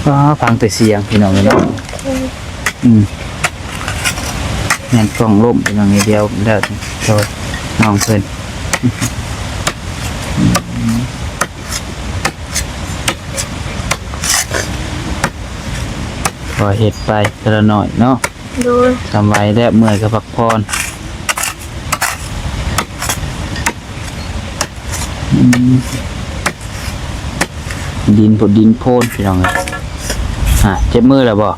ອໍ ຟັງແຕ່ສຽງພີ່ນ້ອງເອີຍເນາະ. ອືມ ແມ່ນກ້ອງລົ້ມພີ່ນ້ອງເອີຍ. ດຽວ ດຽວ ໂດຍ ນ້ອງເພິ່ນ ກໍເຮັດໄປເທື່ອລະໜ້ອຍເນາະ. ໂດຍ ສ່ຳໄຫວແລ້ວ ເມື່ອຍກໍພັກຜ່ອນ. ອືມ ດິນໂພດ ດິນໂພນພີ່ນ້ອງເອີຍ. ອ່າ ເຈັບມືແລ້ວບໍ່?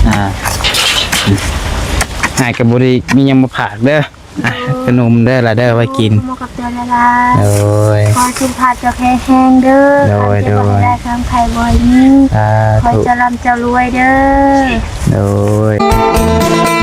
ອ່າ ອ້າຍກໍບໍ່ໄດ້ມີຫຍັງມາຝາກເດີ. ອ່ະ ໂດຍ ຂະໜົມເດີລະເດີ ໄວ້ກິນ. ໂດຍ ຂອບໃຈຫຼາຍໆ. ໂດຍ ຂໍໃຫ້ສຸຂະພາບເຈົ້າແຂງແຮງເດີ. ໂດຍ ຄວາມເຈັບບໍ່ໃຫ້ໄດ້ ຄວາມໄຂ້ບໍ່ໃຫ້ມີ. ສາທຸ ຂໍໃຫ້ເຈົ້າລ່ຳເຈົ້າລວຍເດີ. ໂດຍ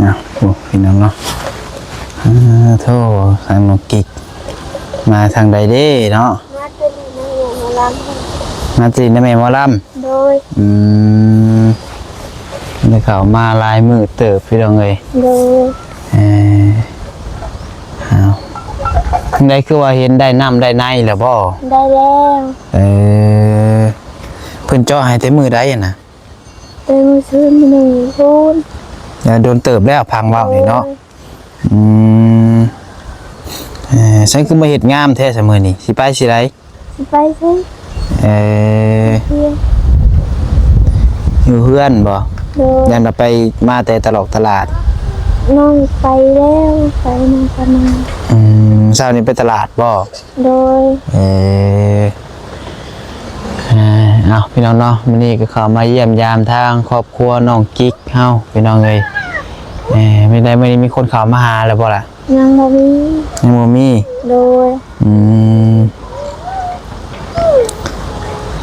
ອ້າວ ໂອ້ ພີ່ນ້ອງເນາະ. ເອີ ໂທ ທາງນ້ອງກິກ ມາທາງໃດເດ້ເນາະ? ມາແຕ່ນີ້ນະ ມາລຳ ມາແຕ່ນີ້ນະແມ່ໝໍລຳ. ໂດຍ ອືມ ໄດ້ເຂົ້າມາຫຼາຍມື້ເຕີບພີ່ນ້ອງເອີຍ. ໂດຍ ເອີ ອ້າວ ຈັ່ງໃດຄືວ່າເຫັນໄດ້ນ້ຳໄດ້ໃນແລ້ວບໍ່? ໄດ້ແລ້ວ. ເອີ ເພິ່ນເຈາະໃຫ້ແຕ່ມື້ໃດຫັ້ນນະ? ແຕ່ມື້ຊືນນີ້ພຸ້ນ. ເອີ ດົນເຕີບແລ້ວ ຟັງເວົ້ານີ້ເນາະ. ໂດຍ ອືມ ເອີ ໃສຄືມາເຮັດງາມແທ້ຊະມື້ນີ້? ຊິໄປຊິໃດ? ຊິໄປໃສ? ເອີ ຢູ່ເຮືອນບໍ່? ໂດຍ ຢ້ານວ່າໄປມາແຕ່ຕະຫຼອກຕະຫຼາດ. ນ້ອງໄປແລ້ວ ໄປມາຕະມາ. ອືມ ເຊົ້ານີ້ໄປຕະຫຼາດບໍ່? ໂດຍ ເອີ ເອີ ເອົາ ພີ່ນ້ອງເນາະ ມື້ນີ້ກໍເຂົ້າມາຢ້ຽມຢາມທາງຄອບຄົວນ້ອງກິກເຮົາ ພີ່ນ້ອງເອີຍ. ເອີ ເປັນໃດ ມື້ນີ້ມີຄົນເຂົ້າມາຫາແລ້ວບໍ່ລະ? ຍັງບໍ່ມີ ຍັງບໍ່ມີ. ໂດຍ ອືມ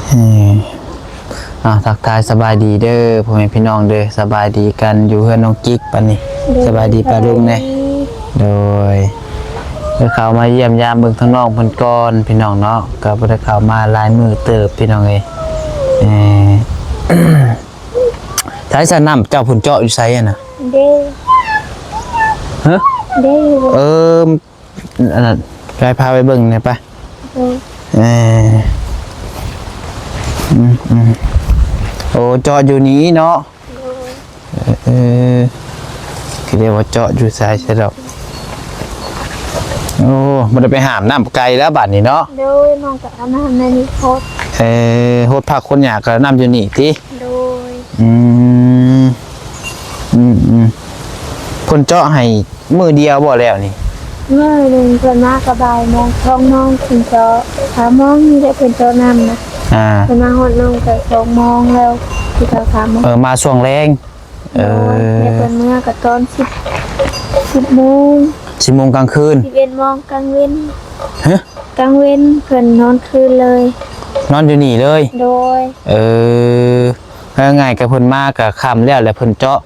ເອີ ອ່າ ທັກທາຍສະບາຍດີເດີພໍ່ແມ່ພີ່ນ້ອງເດີ ສະບາຍດີກັນຢູ່ເຮືອນນ້ອງກິກປານນີ້. ໂດຍ ສະບາຍດີປ້າລຸງແດ່. ໂດຍ ໄດ້ເຂົ້າມາຢ້ຽມຢາມເບິ່ງທາງນ້ອງເພິ່ນກ່ອນພີ່ນ້ອງເນາະ ກໍບໍ່ໄດ້ເຂົ້າມາຫຼາຍມື້ເຕີບພີ່ນ້ອງເອີຍ. ເອີ ໃສຊະ ນ້ຳເຈົ້າເພິ່ນເຈາະຢູ່ໃສຫັ້ນນະ? ເດ້ ຮະ? ເດ້ ເອີ ອັນນັ້ນ ໄປພາໄປເບິ່ງແດ່ໄປ. ໂດຍ ເອີ ອືມ ອືມ ໂອ້ ເຈາະຢູ່ນີ້ເນາະ. ໂດຍ ເອີ ຄືໄດ້ວ່າເຈາະຢູ່ໃສຊະດອກ. ໂອ້ ບໍ່ໄດ້ໄປຫາມນ້ຳໄກແລ້ວບາດນີ້ເນາະ. ໂດຍ ນ້ອງກໍເອົານ້ຳໃນນີ້ໂພດ. ເອີ ໂພດຜັກຄົນຫຍັງກໍນ້ຳຢູ່ນີ້ຕິ? ໂດຍ ອືມ ອືມ ອືມ ເພິ່ນເຈາະໃຫ້ ມື້ດຽວບໍ່ແລ້ວນີ້? ມື້ໜຶ່ງເພິ່ນມາກໍບ່າຍໂມງ ສອງໂມງເພິ່ນເຈາະ ສາມໂມງນີ້ແຫຼະເພິ່ນເຈາະນ້ຳນະ. ອ່າ ເພິ່ນມາຮອດນ້ອງກໍສອງໂມງແລ້ວ ຄືເກົ່າ ສາມໂມງ. ເອີ ມາຊ່ວງແລງ. ເອີ ໂດຍ ແລ້ວເພິ່ນເມືອກໍຕອນສິບ ສິບໂມງ ສິບໂມງກາງຄືນ ສິບເອັດໂມງກາງເວັນ. ຮະ? ກາງເວັນເພິ່ນນອນຄືນເລີຍ ນອນຢູ່ນີ້ເລີຍ? ໂດຍ ເອີ ເວົ້າງ່າຍກໍເພິ່ນມາກໍຄ່ຳແລ້ວ ແລ້ວເພິ່ນເຈາະ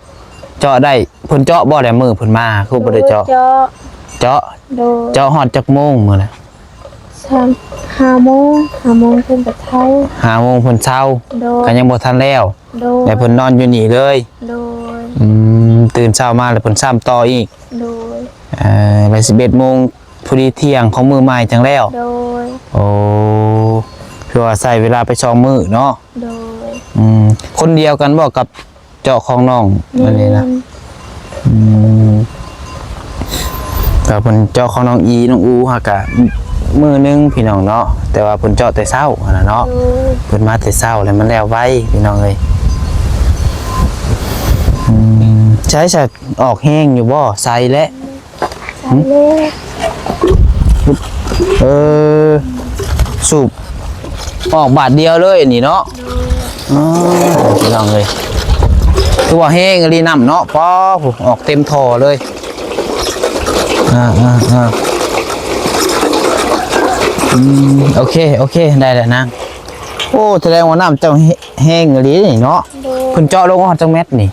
ເຈາະໄດ້ ເພິ່ນເຈາະບໍ່ແລ້ວມື້ເພິ່ນມາ ຄືບໍ່ໄດ້ເຈາະ? ໂດຍ ເຈາະ ເຈາະ. ໂດຍ ເຈາະຮອດຈັກໂມງມື້ນະ? ສາມ ຫ້າໂມງ ຫ້າໂມງເພິ່ນກໍເຊົາ ຫ້າໂມງເພິ່ນເຊົາ. ໂດຍ ກໍຍັງບໍ່ທັນແລ້ວ. ໂດຍ ແລ້ວເພິ່ນນອນຢູ່ນີ້ເລີຍ? ໂດຍ ອືມ ຕື່ນເຊົ້າມາແລ້ວເພິ່ນຊ້ຳຕໍ່ອີກ? ໂດຍ ເອີ ແລ້ວສິບເອັດໂມງ ພໍດີທ່ຽງຂອງມື້ໃໝ່ຈັ່ງແລ້ວ? ໂດຍ ໂອ້ ຄືວ່າໃຊ້ເວລາໄປສອງມື້ເນາະ? ໂດຍ ອືມ ຄົນດຽວກັນບໍ່ກັບ ເຈາະຂອງນ້ອງ ແມ່ນ ອັນນີ້ນະ. ອືມ ກໍເພິ່ນເຈາະຂອງນ້ອງອີ ນ້ອງອູຫາກະມື້ໜຶ່ງພີ່ນ້ອງເນາະ ແຕ່ວ່າເພິ່ນເຈາະແຕ່ເຊົ້າຫັ້ນນະເນາະ. ໂດຍ ເພິ່ນມາແຕ່ເຊົ້າແລ້ວມັນແລ້ວໄວພີ່ນ້ອງເອີຍ. ອືມ ໃຊ້ ໃຊ້ອອກແຮງຢູ່ບໍ່? ໃສ່ແຫຼະ. ເອີ ສູບອອກບາດດຽວເລີຍອັນນີ້ເນາະ. ໂດຍ ອໍ ພີ່ນ້ອງເອີຍ ຄືວ່າແຮງອີ່ຫຼີນ້ຳເນາະ. ປໍ ອອກເຕັມທໍ່ເລີຍ. ອ່າ ອ່າ ອ່າ ອືມ ໂອເຄ ໂອເຄ ໄດ້ແລ້ວນາງ. ໂອ້ ສະແດງວ່ານ້ຳເຈົ້າແຮງອີ່ຫຼີນີ້ເນາະ. ໂດຍ ເພິ່ນເຈາະລົງຮອດຈັກແມັດນີ້?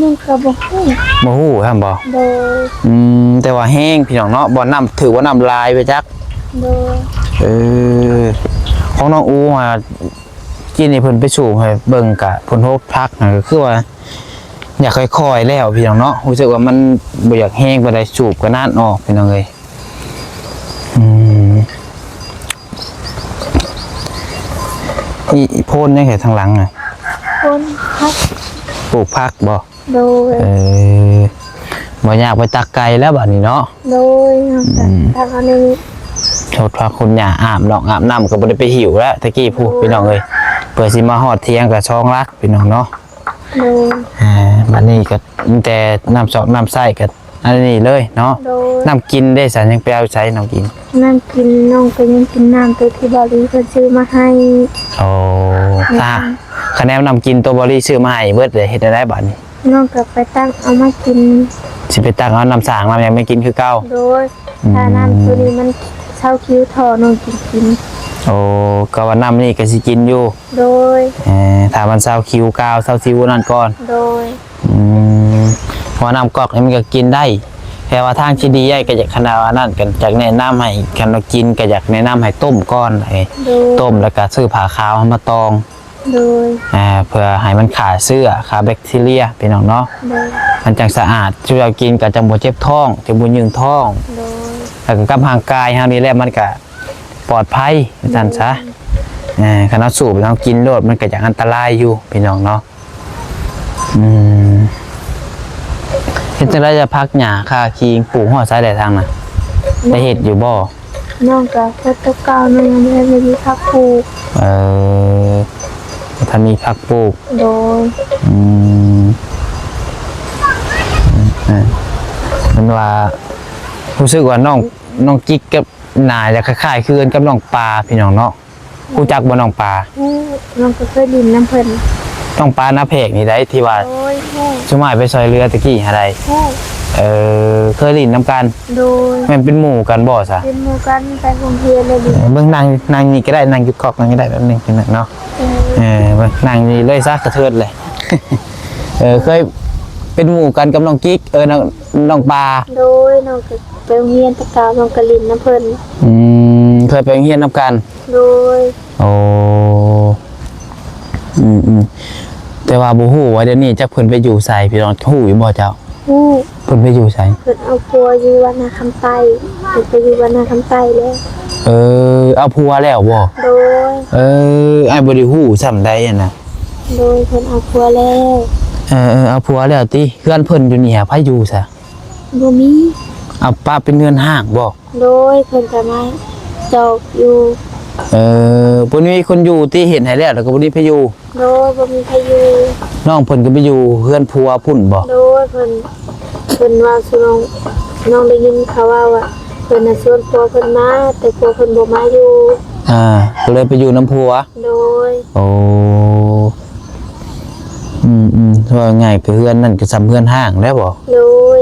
ຍັງກໍບໍ່ຮູ້ ບໍ່ຮູ້ຊ້ຳບໍ່? ໂດຍ ອືມ ແຕ່ວ່າແຮງພີ່ນ້ອງເນາະ ບໍ່ ນ້ຳ ຖືວ່ານ້ຳຫຼາຍໄປຈັກ. ໂດຍ ເອີ ຂອງນ້ອງອູຫາ ກິນນີ້ເພິ່ນໄປສູບໃຫ້ເບິ່ງກະ ເພິ່ນໂຮດພັກຫັ້ນ ກໍຄືວ່າຢາກຄ່ອຍໆແລ້ວພີ່ນ້ອງເນາະ ຮູ້ສຶກວ່າມັນບໍ່ຢາກແຮງປານໃດ ສູບກະນານອອກພີ່ນ້ອງເອີຍ. ອືມ ອີ່ ອີ່ໂພນຫຍັງໃຫ້ທາງຫຼັງນະ? ໂພນຜັກ ປູກຜັກບໍ່? ໂດຍ ເອີ ບໍ່ຍາກໄປຕັກໄກ່ແລ້ວບາດນີ້ເນາະ. ໂດຍ ອືມ ຕັກເອົາໃນນີ້ ໂທດພາຄຸນຍ່າອາບນ້ອງອາບນ້ຳກໍບໍ່ໄດ້ໄປຫິ້ວແລ້ວ ແຕ່ກີ້ພຸ້ນ ໂດຍ ພີ່ນ້ອງເອີຍ ເພື່ອຊິມາຮອດທຽງກໍສອງຫຼັກພີ່ນ້ອງເນາະ. ໂດຍ ອ່າ ບາດນີ້ກໍມີແຕ່ນ້ຳຊອກນ້ຳໃຊ້ກໍອັນນີ້ເລີຍເນາະ. ໂດຍ ນ້ຳກິນເດ້ຊັ້ນ ຍັງໄປເອົາໃສນ້ຳກິນ? ນ້ຳກິນນ້ອງກໍຍັງກິນນ້ຳໂຕທີ່ບາວລີເພິ່ນຊື້ມາໃຫ້. ໂອ້ ແມ່ນ ຖ້າ ຄະແນນນ້ຳກິນໂຕບາວລີຊື້ມາໃຫ້ເບິດເລີຍ ເຮັດແນວໃດບາດນີ້? ນ້ອງກໍໄປຕັກເອົາມາກິນ ຊິໄປຕັກເອົານ້ຳສ້າງນ້ຳຫຍັງມາກິນຄືເກົ່າ. ໂດຍ ອືມ ຖ້ານ້ຳໂຕນີ້ມັນເຊົາຫິວທໍ່ນ້ອງຈຶ່ງກິນ. ໂອ້ ກໍວ່ານ້ຳນີ້ກໍຊິກິນຢູ່. ໂດຍ ເອີ ຖ້າມັນເຊົາຫິວກາວ ເຊົາຫິວນັ້ນກ່ອນ. ໂດຍ ອືມ ເພາະວ່ານ້ຳກອກນີ້ມັນກໍກິນໄດ້ ແຕ່ວ່າທາງທີ່ດີໄອ້ກໍຢາກ ຄັນວ່ານັ້ນກໍຢາກແນະນຳໃຫ້ ຄັນວ່າກິນກໍຢາກແນະນຳໃຫ້ຕົ້ມກ່ອນ ໂດຍ ຕົ້ມແລ້ວກໍຊື້ຜ້າຂາວມາຕອງ. ໂດຍ ອ່າ ເພື່ອໃຫ້ມັນຂ້າເຊື້ອ ຂ້າແບັກທີເຣຍພີ່ນ້ອງເນາະ. ໂດຍ ມັນຈັ່ງສະອາດ ເຈົ້າກິນກໍຈັ່ງບໍ່ເຈັບທ້ອງ ຈັ່ງບໍ່ຍືງທ້ອງ. ໂດຍ ແລ້ວກໍກັບຮ່າງກາຍເຮົານີ້ແຫຼະ ມັນກໍປອດໄພວ່າຊັ້ນຊະ. ໂດຍ ອ່າ ຄັນເຮົາສູບເຮົາກິນໂລດ ມັນກໍຢາກອັນຕະລາຍຢູ່ພີ່ນ້ອງເນາະ. ອືມ ເຮັດຈັ່ງໃດຈະຜັກຫຍ້າຄາຄີງປູກຮອດໃສແດ່ທາງນະ? ໄດ້ເຮັດຢູ່ບໍ່? ນ້ອງກໍເຮັດແຕ່ເກົ່າ ນ້ອງຍັງບໍ່ທັນໄດ້ມີຜັກປູກ. ເອີ ບໍ່ທັນມີຜັກປູກ. ໂດຍ ອືມ ເອີ ເພິ່ນວ່າ ຮູ້ສຶກວ່ານ້ອງ ນ້ອງຈິກກັບໜ້າຈະຄ້າຍໆຄືກັນກັບນ້ອງປາພີ່ນ້ອງເນາະ. ຮູ້ຈັກບໍ່ນ້ອງປາ? ຮູ້ ນ້ອງກໍເຄີຍຫຼິ້ນນຳເພິ່ນ. ນ້ອງປານາແພກນີ້ໃດ ທີ່ວ່າ ໂດຍ ຮູ້ ຊຸມອ້າຍໄປຊ່ອຍເຫຼືອຕະກີ້ຫັ້ນໃດ? ຮູ້ ເອີ ເຄີຍຫຼິ້ນນຳກັນ. ໂດຍ ແມ່ນເປັນໝູ່ກັນບໍ່ຊະ? ເປັນໝູ່ກັນ ໄປໂຮງຮຽນໄດ້ຫຼິ້ນ. ເອີ ເບິ່ງນັ່ງ ນັ່ງນີ້ກໍໄດ້ ນັ່ງຢູ່ກອກນັ້ນກໍໄດ້ ແປັບໜຶ່ງພີ່ນ້ອງເນາະ. ເອີ ເອີ ເບິ່ງນັ່ງນີ້ເລີຍຊະ ກະເທີດເລີຍ. ເອີ ເຄີຍເປັນໝູ່ກັນກັບນ້ອງກິກ ເອີ ນ້ອງ ນ້ອງປາ. ໂດຍ ນ້ອງກໍໄປໂຮງຮຽນແຕ່ເກົ່າ ນ້ອງກໍຫຼິ້ນນຳເພິ່ນ. ອືມ ເຄີຍໄປໂຮງຮຽນນຳກັນ. ໂດຍ ໂອ້ ອືມໆ ແຕ່ວ່າບໍ່ຮູ້ວ່າດຽວນີ້ຈັກເພິ່ນໄປຢູ່ໃສ ພີ່ນ້ອງ ຮູ້ຢູ່ບໍ່ເຈົ້າ? ຮູ້ ເພິ່ນໄປຢູ່ໃສ? ເພິ່ນເອົາຜົວຢູ່ວັດນາຄຳໃຕ້. ເພິ່ນໄປຢູ່ວັດນາຄຳໃຕ້ແລ້ວ. ເອີ ເອົາຜົວແລ້ວບໍ່? ໂດຍ ເອີ ອ້າຍບໍ່ໄດ້ຮູ້ຊ້ຳໃດຫັ້ນນະ. ໂດຍ ເພິ່ນເອົາຜົວແລ້ວ. ເອີໆ ເອົາຜົວແລ້ວຕິ? ເຮືອນເພິ່ນຢູ່ນີ້ຫາໃຜຢູ່ຊະ? ບໍ່ມີ. ເອົາປະເປັນເຮືອນຮ້າງບໍ່? ໂດຍ ເພິ່ນກໍມາຈອກຢູ່. ເອີ ບໍ່ມີຄົນຢູ່ຕິ ເຮັດໃຫ້ແລ້ວ ແລ້ວກໍບໍ່ມີໃຜຢູ່. ໂດຍ ບໍ່ມີໃຜຢູ່. ນ້ອງເພິ່ນກໍໄປຢູ່ເຮືອນຜົວພຸ້ນບໍ່? ໂດຍ ເພິ່ນ ເພິ່ນເວົ້າສູ່ນ້ອງ ນ້ອງໄດ້ຍິນເຂົາເວົ້າວ່າ ເພິ່ນນະຊວນຜົວເພິ່ນມາ ແຕ່ຜົວເພິ່ນບໍ່ມາຢູ່. ອ່າ ກໍເລີຍໄປຢູ່ນຳຜົວ. ໂດຍ ໂອ້ ອືມໆ ເວົ້າງ່າຍກໍເຮືອນນັ້ນກໍສ່ຳເຮືອນຮ້າງແລ້ວບໍ່? ໂດຍ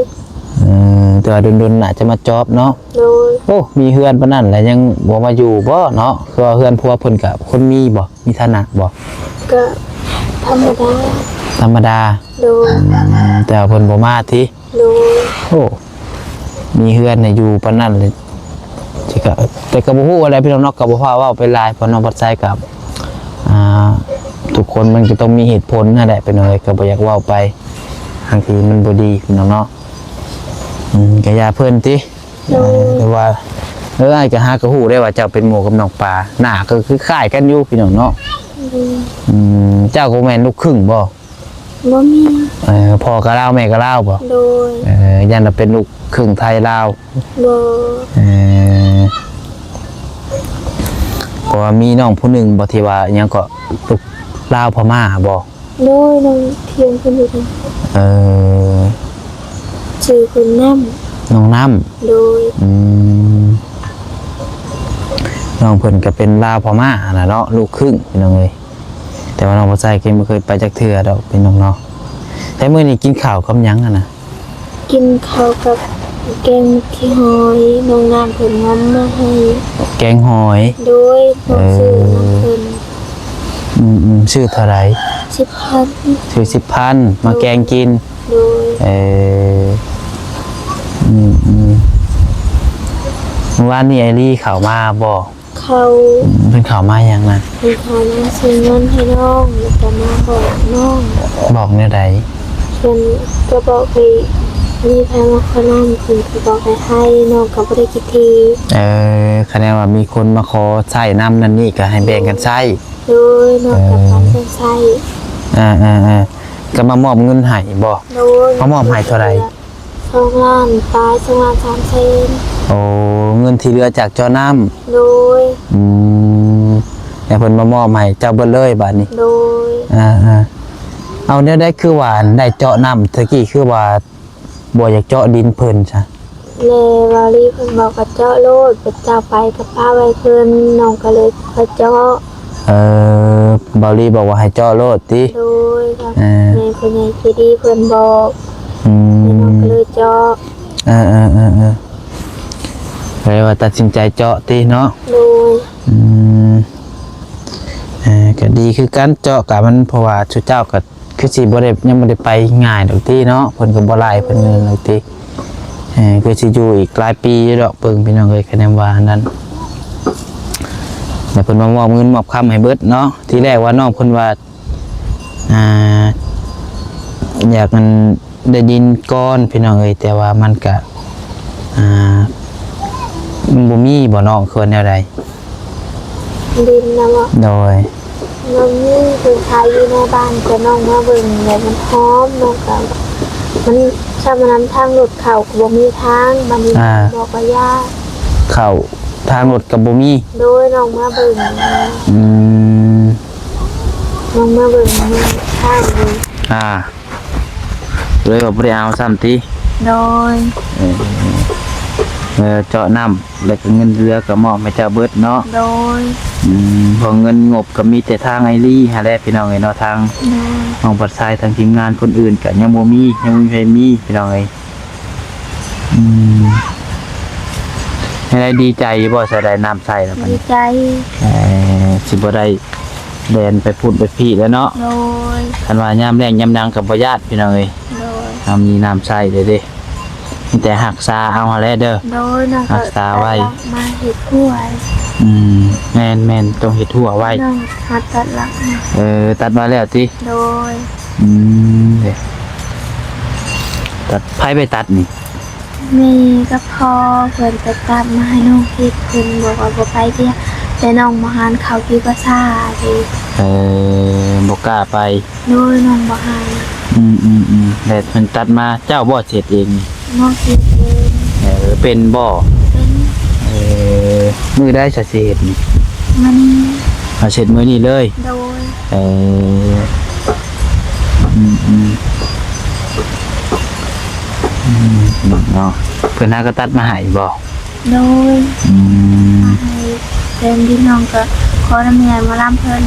ເອີ ແຕ່ວ່າດົນໆ ໜ້າຈະມາຈອບເນາະ. ໂດຍ ໂອ້ ມີເຮືອນປານນັ້ນແລ້ວຍັງບໍ່ມາຢູ່ບໍ່ເນາະ? ຄືວ່າເຮືອນຜົວເພິ່ນກໍຄົນມີບໍ່? ມີຖານະບໍ່? ກໍທຳມະດາ. ທຳມະດາ. ໂດຍ ອືມ ແຕ່ວ່າເພິ່ນບໍ່ມາຕິ? ໂດຍ ໂອ້ ມີເຮືອນໃຫ້ຢູ່ປານນັ້ນເລີຍ ແຕ່ກໍ ແຕ່ກໍບໍ່ຮູ້ແຫຼະພີ່ນ້ອງເນາະ ກໍບໍ່ພາເວົ້າໄປຫຼາຍ ເພາະນ້ອງພັດໄຊກໍ ອ່າ ທຸກຄົນມັນກໍຕ້ອງມີເຫດຜົນຫັ້ນແຫຼະ ພີ່ນ້ອງເອີຍ ກໍບໍ່ຢາກເວົ້າໄປທາງທີ່ມັນບໍ່ດີ ພີ່ນ້ອງເນາະ. ອືມ ກໍຢ່າເພິ່ນຕິ. ໂດຍ ແຕ່ວ່າ ເອີ ອ້າຍກໍຫາກໍຮູ້ໄດ້ວ່າເຈົ້າເປັນໝູ່ກັບນ້ອງປາ ໜ້າກໍຄືຄ້າຍກັນຢູ່ ພີ່ນ້ອງເນາະ. ໂດຍ ອືມ ເຈົ້າກໍແມ່ນລູກຄຶ່ງບໍ່? ບໍ່ມີ. ເອີ ພໍ່ກໍລາວ ແມ່ກໍລາວບໍ່? ໂດຍ ເອີ ຢ້ານວ່າເປັນລູກຄຶ່ງໄທລາວ. ບໍ່. ເອີ ເພາະວ່າມີນ້ອງຜູ້ໜຶ່ງບໍ່ ທີ່ວ່າຫຍັງເກາະ ລູກລາວພະມ້າບໍ່? ໂດຍ ນ້ອງທຽງເພິ່ນຢູ່. ເອີ ຊື່ເພິ່ນນ້ຳ. ນ້ອງນ້ຳ. ໂດຍ ອືມ ນ້ອງເພິ່ນກໍເປັນລາວພະມ້າຫັ້ນນະເນາະ ລູກຄຶ່ງ ພີ່ນ້ອງເອີຍ. ແຕ່ວ່ານ້ອງບໍ່ໃສ່ກໍບໍ່ເຄີຍໄປຈັກເທື່ອດອກ ພີ່ນ້ອງເນາະ. ແຕ່ມື້ນີ້ກິນເຂົ້າກັບຫຍັງຫັ້ນນະ? ກິນເຂົ້າກັບແກງໝາກຂີ້ຫອຍ ນ້ອງນ້ຳເພິ່ນງຳມາໃຫ້. ແກງຫອຍ. ໂດຍ ນ້ອງຊື້ນຳເພິ່ນ. ເອີ ອືມໆ ຊື້ເທົ່າໃດ? ສິບພັນ. ຊື້ສິບພັນ ມາແກງກິນ. ໂດຍ ເອີ ອືມໆ ມື້ວານນີ້ອ້າຍລີເຂົ້າມາບໍ່? ເຂົ້າ ເພິ່ນເຂົ້າມາຫຍັງນະ? ເພິ່ນເຂົ້າມາສົ່ງເງິນໃຫ້ນ້ອງ ແລ້ວກໍມາບອກນ້ອງ. ບອກແນວໃດ? ເພິ່ນກໍບອກໃຫ້ ມີໃຜມາຂໍນ້ຳ ເພິ່ນກໍບອກໃຫ້ໃຫ້ ນ້ອງກໍບໍ່ໄດ້ຄິດທີ່. ເອີ ຄະແນນວ່າມີຄົນມາຂໍໃຊ້ນ້ຳນັ້ນນີ້ ກໍໃຫ້ແບ່ງກັນໃຊ້. ໂດຍ ນ້ອງກໍປັນກັນໃຊ້. ເອີ ເອີໆໆ ກໍມາມອບເງິນໃຫ້ບໍ່? ໂດຍ ມາມອບໃຫ້ເທົ່າໃດ? ສອງລ້ານປາຍ ສອງລ້ານສາມແສນ. ໂອ້ ເງິນທີ່ເຫຼືອຈາກເຈາະນ້ຳ. ໂດຍ ອືມ ແລ້ວເພິ່ນມາມອບໃຫ້ເຈົ້າເບິດເລີຍບາດນີ້? ໂດຍ ອ່າໆ ເອົາ ແນວໃດຄືວ່າໄດ້ເຈາະນ້ຳ ແຕ່ກີ້ຄືວ່າບໍ່ຢາກເຈາະດິນເພິ່ນຊະ? ແລ້ວເວົ້າລີເພິ່ນບອກວ່າເຈາະໂລດ ເພິ່ນເຈົ້າໄປກໍປະໄວ້ເພິ່ນ ນ້ອງກໍເລີຍຄ່ອຍເຈາະ. ເອີ ເບົາລີບອກວ່າໃຫ້ເຈາະໂລດຕິ? ໂດຍ ເອີ ແມ່ນຜູ້ໃຫຍ່ໃຈດີເພິ່ນບອກ. ອືມ ແມ່ນ້ອງກໍເລີຍເຈາະ. ເອີໆໆໆ ກໍເລີຍວ່າຕັດສິນໃຈເຈາະຕິເນາະ? ໂດຍ ອືມ ເອີ ກໍດີຄືກັນເຈາະ ກະມັນ ເພາະວ່າຊຸເຈົ້າກໍ ຄືຊິບໍ່ໄດ້ ຍັງບໍ່ໄດ້ໄປງ່າຍດອກຕິເນາະ ເພິ່ນກໍບໍ່ໄລ່ເພິ່ນເງິນດອກຕິ. ເອີ ຄືຊິຢູ່ອີກຫຼາຍປີຢູ່ດອກ ເບິ່ງພີ່ນ້ອງເອີຍ ຄະແນນວ່າອັນນັ້ນ ແລ້ວເພິ່ນມາມອບເງິນມອບຄຳໃຫ້ເບິດເນາະ. ທີແລກວ່ານ້ອງເພິ່ນວ່າ ອ່າ ຢາກອັນ ໄດ້ດິນກ່ອນພີ່ນ້ອງເອີຍ ແຕ່ວ່າມັນກະ ອ່າ ມັນບໍ່ມີບໍ່ນ້ອງ ຄືວ່າແນວໃດ? ດິນນະບໍ? ໂດຍ ມັນມີເພິ່ນຂາຍຢູ່ໃນບ້ານ ແຕ່ນ້ອງມາເບິ່ງແລ້ວມັນຫອມ ນ້ອງກະ ມັນຊ່ຳນັ້ນ ທາງລົດເຂົ້າກໍບໍ່ມີທາງ ບາດນີ້ ອ່າ ບອກວ່າຢ່າ ເຂົ້າທາງລົດກໍບໍ່ມີ. ໂດຍ ນ້ອງມາເບິ່ງ ອືມ ນ້ອງມາເບິ່ງທາງຢູ່ ອ່າ ເລີຍວ່າບໍ່ໄດ້ເອົາຊ້ຳຕິ? ໂດຍ ເອີ ເອີ ເຈາະນ້ຳ ແລ້ວກໍເງິນເຫຼືອກໍມອບໃຫ້ເຈົ້າເບິດເນາະ? ໂດຍ ອືມ ເພາະເງິນງົບກໍມີແຕ່ທາງອ້າຍລີຫັ້ນແຫຼະພີ່ນ້ອງເອີຍເນາະ ທາງ ໂດຍ ນ້ອງພັດຊາຍ ທາງທີມງານຄົນອື່ນກໍຍັງບໍ່ມີ ຍັງບໍ່ມີໃຜມີພີ່ນ້ອງເອີຍ. ອືມ ແນວໃດ ດີໃຈຢູ່ບໍ່ ສະໄດ ນ້ຳໃຊ້ແລ້ວ? ດີໃຈ ເອີ ຊິບໍ່ໄດ້ ແລ່ນໄປພຸ້ນໄປພີ້ແລ້ວເນາະ? ໂດຍ ຄັນວ່າຍາມແລ້ງຍາມຫຍັງກໍບໍ່ຢ້ານພີ່ນ້ອງເອີຍ. ໂດຍ ເຮົາມີນ້ຳໃຊ້ເດ້ ມີແຕ່ຮັກສາເອົາຫັ້ນແຫຼະເດີ. ໂດຍ ນ້ອງກໍຮັກສາໄວ້ ມາເຮັດຮົ້ວ. ອືມ ແມ່ນໆ ຕ້ອງເຮັດຮົ້ວໄວ້. ນ້ອງຫາຕັດຫຼັກມາ. ເອີ ຕັດມາແລ້ວຕິ? ໂດຍ ອືມ ເດ້ ຕັດ ໃຜໄປຕັດນີ້? ແມ່ກັບພໍ່ເພິ່ນໄປຕັດມາໃຫ້ນ້ອງເຮັດ ເພິ່ນບອກວ່າບໍ່ໄປເທື່ອ ແຕ່ນ້ອງບໍ່ຫັນເຂົ້າທີ່ພາສາເດ້. ເອີ ບໍ່ກ້າໄປ. ໂດຍ ນ້ອງບໍ່ຫັນ. ອືມໆໆ ແລ້ວເພິ່ນຕັດມາ ເຈົ້າບໍ່ເຮັດເອງນີ້? ນ້ອງເຮັດເອງ. ເອີ ເປັນບໍ່? ເປັນ. ເອີ ມື້ໃດຊະຊິເຮັດນີ້? ມື້ນີ້. ເອົາ ເຮັດມື້ນີ້ເລີຍ? ໂດຍ. ເອີ ອືມໆ ອືມ ເນາະ ເພິ່ນຫາກໍຕັດມາໃຫ້ບໍ່? ໂດຍ ອືມ ໃຫ້ແຟນພີ່ນ້ອງກໍຂໍນຳແມ່ໝໍລຳເພິ່ນ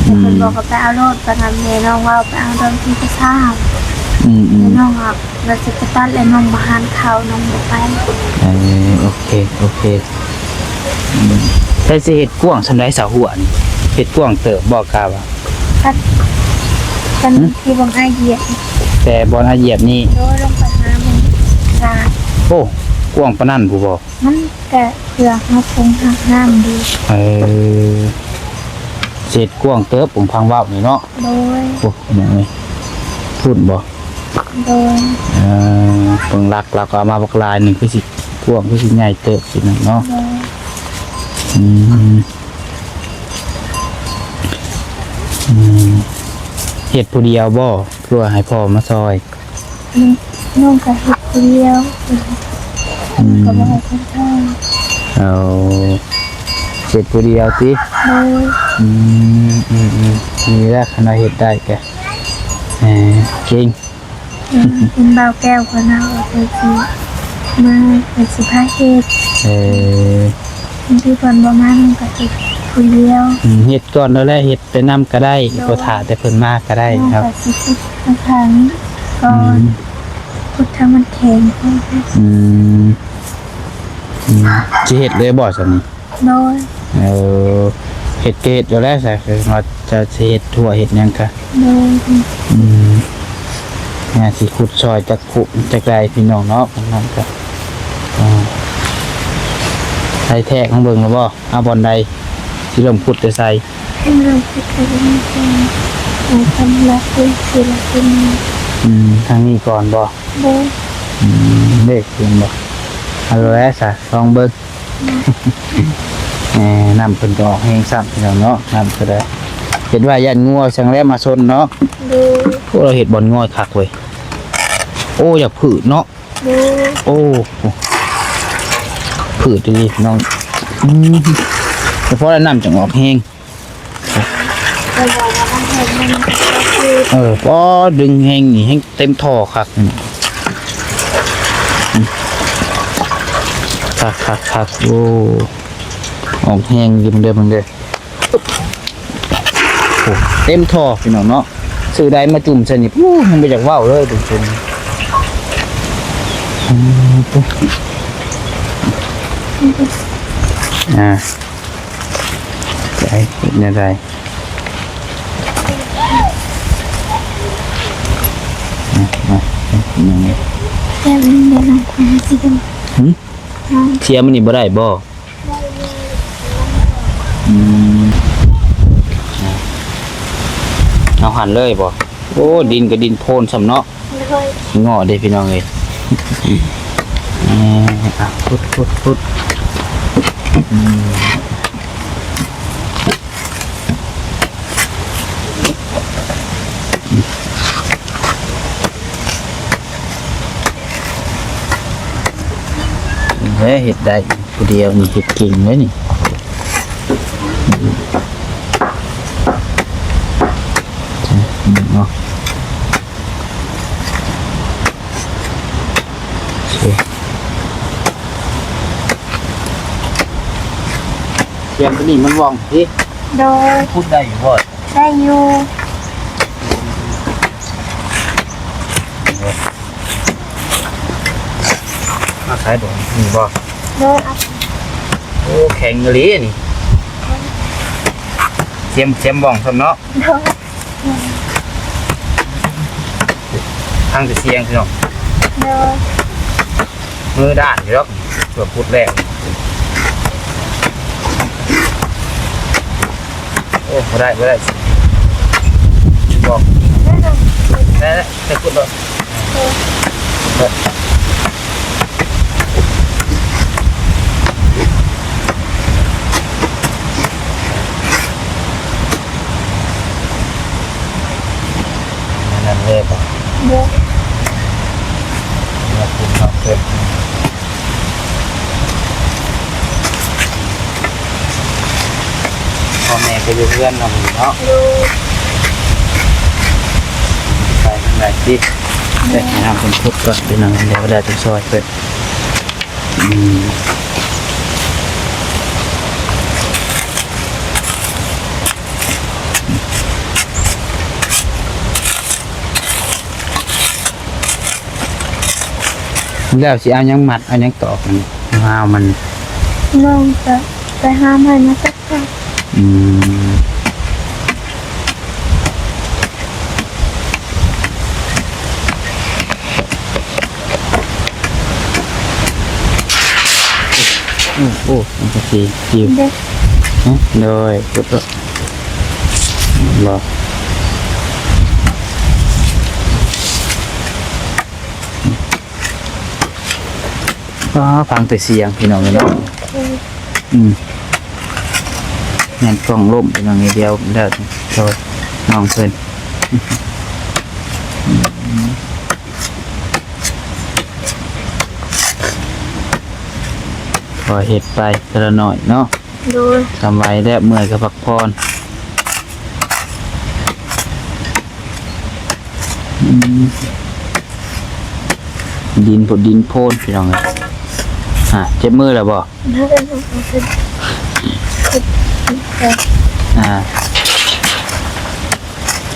ອືມ ເພິ່ນບອກວ່າໄປເອົາໂລດ ປານນັ້ນແມ່ນ້ອງເວົ້າໄປເອົາດອນທີ່ກະຊາມ ອືມໆ ແມ່ນ້ອງວ່າ ວ່າຊິໄປຕັດ ແລ້ວນ້ອງບໍ່ຫັນເຂົ້າ ນ້ອງບໍ່ໄປ. ເອີ ໂອເຄ ໂອເຄ. ອືມ ແຕ່ຊິເຮັດກວ້າງສ່ຳໃດສາຫົວນີ້? ເຮັດກວ້າງເຕີບບໍ່ ກະວ່າ ຕັດກັນ ຫື? ທີ່ບ່ອນອ້າຍຢຽບ ແຕ່ບ່ອນອ້າຍຢຽບນີ້ ໂດຍ ລົງໄປຫາໝ່ອງກາງ. ໂອ້ ກວ້າງປານນັ້ນພຸ້ນບໍ່? ມັນກະເພື່ອເຮົາຄົງຮັກນ້ຳດີ. ເອີ ເຮັດກວ້າງເຕີບ ປຶງພັງເວົ້ານີ້ເນາະ. ໂດຍ ໂອ້ ພີ່ນ້ອງເອີຍ ພຸ້ນບໍ່? ໂດຍ ເອີ ເບິ່ງຫຼັກ ຫຼັກເອົາມາບັກຫຼາຍໜຶ່ງ ຄືຊິກວ້າງ ຄືຊິໃຫຍ່ເຕີບຊິນັ້ນເນາະ. ໂດຍ ອືມ ອືມ ເຮັດຜູ້ດຽວບໍ່ ຫຼືວ່າໃຫ້ພໍ່ມາຊ່ອຍ? ນ້ອງ ນ້ອງກໍເຮັດຜູ້ດຽວ ອືມ ກໍບໍ່ໃຫ້ເພິ່ນຊ່ອຍ. ເອົາ ເຮັດຜູ້ດຽວຕິ? ໂດຍ ອືມ ອືມໆ ນີ້ແຫຼະ ຄັນວ່າເຮັດໄດ້ກະ ເອີ ເກັ່ງ. ເອີ ເຫັນບ່າວແກ້ວເພິ່ນເອົາ ເພິ່ນຊິມາ ເພິ່ນຊິພາເຮັດ. ເອີ ບາງທີເພິ່ນບໍ່ມາ ນ້ອງກໍເຮັດຜູ້ດຽວ. ອືມ ເຮັດກ່ອນໂລດແຫຼະ ເຮັດ ໄປນຳກໍໄດ້ ໂດຍ ບໍ່ຖ້າແຕ່ເພິ່ນມາກໍໄດ້. ນ້ອງກໍຊິຂຸດທາງນີ້ກ່ອນ ອືມ ຂຸດທາງມັນແຂງກ່ອນ. ອືມ ອືມ ຊິເຮັດເລີຍບໍ່ຊັ້ນນີ້? ໂດຍ ເອີ ເຮັດກໍເຮັດໂລດແຫຼະ ເຮົາຈະຊິເຮັດທົ່ວເຮັດຫຍັງກະ ໂດຍ ອືມ ຍາຊິຂຸດຊ່ອຍຈັກຂຸ ຈັກໃດພີ່ນ້ອງເນາະ. ນັ້ນກໍ ອ່າ ໃສ່ແທກລອງເບິ່ງແລ້ວບໍ່? ເອົາບ່ອນໃດ ຊິເລີ່ມຂຸດແຕ່ໃສ? ເລີ່ມຂຸດແຕ່ນີ້ກ່ອນ ເອົາທາງຫຼັກເປັນ ຊິຫຼັກເປັນ ອືມ ທາງນີ້ກ່ອນບໍ່? ໂດຍ ອືມ ເລກຂຶ້ນບໍ່? ເອົາແລ້ວຊະ ລອງເບິ່ງ. ແໝ ນ້ຳເພິ່ນກໍອອກແຮງຊ້ຳພີ່ນ້ອງເນາະ. ນ້ຳກໍໄດ້ ເຮັດວ່າຢ້ານງົວຈັ່ງແລ້ວມາຊົນເນາະ. ໂດຍ ໂອ້ ລາວເຮັດບ່ອນງ່ອຍຄັກເວີຍ. ໂອ້ ຢາກຜືດເນາະ. ໂດຍ ໂອ້ ຜືດອີ່ຫຼີພີ່ນ້ອງ. ອືມ ສະເພາະແລ້ວນ້ຳຈັ່ງອອກແຮງ. ເອີ ປໍ ດຶງແຮງນີ້ ແຮງເຕັມທໍ່ຄັກນີ້. ຄັກໆໆ ໂອ້ ອອກແຮງຢູ່ ເບິ່ງເດີ ເບິ່ງເດີ. ໂອ້ ເຕັມທໍ່ພີ່ນ້ອງເນາະ. ຊື້ໄດ້ມາຈຸ່ມໃສ່ນີ້ ໂອ້ ຍັງບໍ່ຢາກເວົ້າເລີຍເປັນຕົ້ນ. ອືມ ອ່າ ໃຈເຮັດແນວໃດ? ອືມ ອືມ ອືມ ແບບນີ້ໄດ້ນຳ ຫືມ? ເສຍມັນນີ້ບໍ່ໄດ້ບໍ່? ອືມ ເອົາຫັ້ນເລີຍບໍ່? ໂອ້ ດິນກໍດິນໂພນຊ້ຳເນາະ. ໂດຍ ເງາະເດ້ພີ່ນ້ອງເອີຍ. ເອີ ອ່ະ ຂຸດ ຂຸດ ຂຸດ ອືມ. ເອີ ເຮັດໄດ້ຜູ້ດຽວນີ້ ເຮັດເກັ່ງເດ້ນີ້ ເນາະ. ໂອເຄ ສຽງຕົວນີ້ມັນວ່ອງຕິ? ໂດຍ ຂຸດໄດ້ຢູ່ບໍ່? ໄດ້ຢູ່. ມາຂາຍດອງນີ້ບໍ່? ໂດຍ. ໂອ້ ແຂງອີ່ຫຼີນີ້ ສຽມ ສຽມວ່ອງຊ້ຳເນາະ. ໂດຍ. ທາງຊິສ່ຽງພີ່ນ້ອງ. ໂດຍ. ມືດ້ານຢູ່ດອກ ຊ່ວງຂຸດແລ້ວ. ໂອ້ ບໍ່ໄດ້ ບໍ່ໄດ້ ບໍ່ ໄດ້ແລ້ວ ໄດ້ແລ້ວ ໄດ້ຂຸດແລ້ວ. ໂດຍ. ອັນນັ້ນເລີຍບໍ່? ໂດຍ. ມາກິນເຂົ້າເພິ່ນ ພໍ່ແມ່ກໍຢູ່ເຮືອນເນາະ ມື້ນີ້ເນາະ. ໂດຍ. ໄປທາງໃດຕິ? ໂດຍ. ໄປຫາເພິ່ນຂຸດກ່ອນ ພີ່ນ້ອງ ດຽວເວລາຈະຊ່ອຍເພິ່ນ. ອືມ ແລ້ວຊິເອົາຫຍັງມັດ ເອົາຫຍັງຕອກມັນ ງາວມັນ? ນ້ອງຈະໄປຫາໄມ້ມາຕັດ. ອືມ ໂອ້ ໂອ້ ມັນກໍຊິ ຊິ ເດ້ ຮະ ໂດຍ ກົດເນາະ ບໍ່ ອໍ ຟັງແຕ່ສຽງພີ່ນ້ອງເອີຍເນາະ. ອືມ ອືມ ແມ່ນກ້ອງລົ້ມພີ່ນ້ອງເອີຍ ດຽວ ດຽວ ໂທ ນ້ອງເພິ່ນ ກໍເຮັດໄປເທື່ອລະໜ້ອຍເນາະ. ໂດຍ. ສຳໄວແລ້ວ ເມື່ອຍກໍພັກຜ່ອນ. ອືມ ດິນໂພ ດິນໂພນພີ່ນ້ອງເອີຍ. ອ່າ ເຈັບມືແລ້ວບໍ່? ອ່າ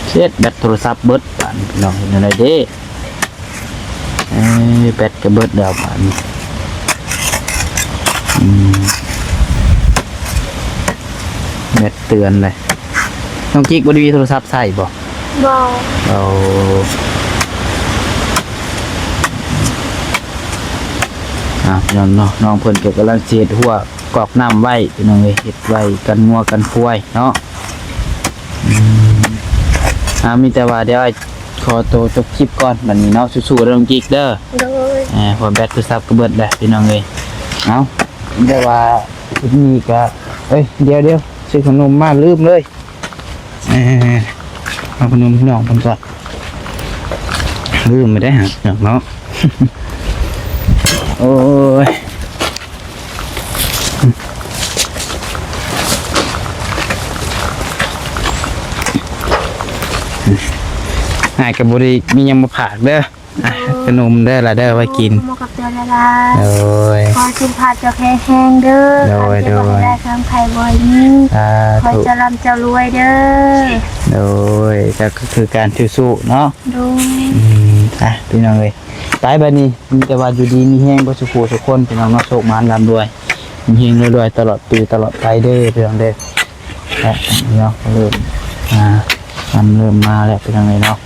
ເຊັດ ແບັດໂທລະສັບເບິດ ບາດນີ້ພີ່ນ້ອງເຮັດແນວໃດເດ້? ເອີ ແບັດກໍເບິດແລ້ວບາດນີ້. ອືມ ແບັດເຕືອນເລີຍ. ນ້ອງຈິກບໍ່ໄດ້ມີໂທລະສັບໃຊ້ບໍ່? ບໍ່. ໂອ້ ອ່າ ພີ່ນ້ອງເນາະ ນ້ອງເພິ່ນກໍກຳລັງຊິເຮັດຮົ້ວກອກນ້ຳໄວ້ ພີ່ນ້ອງເອີຍ ເຮັດໄວ້ກັນງົວກັນຄວາຍເນາະ. ອືມ ອ່າ ມີແຕ່ວ່າດຽວອ້າຍຂໍໂຕຈົບຄລິບກ່ອນບັດນີ້ເນາະ. ສູ້ໆເດີນ້ອງຈິກເດີ. ໂດຍ. ເອີ ເພາະແບັດໂທລະສັບກໍເບິດແລ້ວ ພີ່ນ້ອງເອີຍ. ເອົ້າ ແຕ່ວ່າຄລິບນີ້ກໍ ເອີຍ ດຽວໆ ຊື້ຂະໜົມມາ ລືມເລີຍ. ເອີ ເອົາຂະໜົມໃຫ້ນ້ອງເພິ່ນກ່ອນ ລືມໄປໄດ້ຫາເນາະ. ໂອ້ຍ ອ້າຍກໍບໍ່ໄດ້ມີຫຍັງມາຝາກເດີ. ອ່ະ ໂດຍ ຂະໜົມເດີລະເດີ ໄວ້ກິນ. ໂອ້ ຂອບໃຈຫຼາຍໆ. ໂດຍ. ຂໍໃຫ້ສຸຂະພາບເຈົ້າແຂງແຮງເດີ. ໂດຍ ຄວາມເຈັບບໍ່ໃຫ້ໄດ້ ໂດຍ ຄວາມໄຂ້ບໍ່ໃຫ້ມີ. ສາທຸ. ຂໍໃຫ້ເຈົ້າລ່ຳເຈົ້າລວຍເດີ. ໂດຍ. ກໍຄືການສູ້ໆເນາະ. ໂດຍ. ອືມ ອ່ະ ພີ່ນ້ອງເອີຍ ໄປບັດນີ້ ມີແຕ່ວ່າຢູ່ດີມີແຮງເບິດສູ່ຜູ້ສູ່ຄົນ ພີ່ນ້ອງເນາະ. ໂຊກໝານລ່ຳລວຍ ມີແຮງລວຍໆ ຕະຫຼອດປີຕະຫຼອດໄປເດີ ພີ່ນ້ອງເດີ. ແລະເນາະ ເລີ່ມ ອ່າ ນ້ຳເລີ່ມມາແລ້ວ ພີ່ນ້ອງເອີຍເນາະ.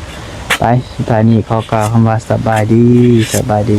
ໄປ ສຸດທ້າຍນີ້ຂໍກ່າວຄຳວ່າສະບາຍດີ ສະບາຍດີ.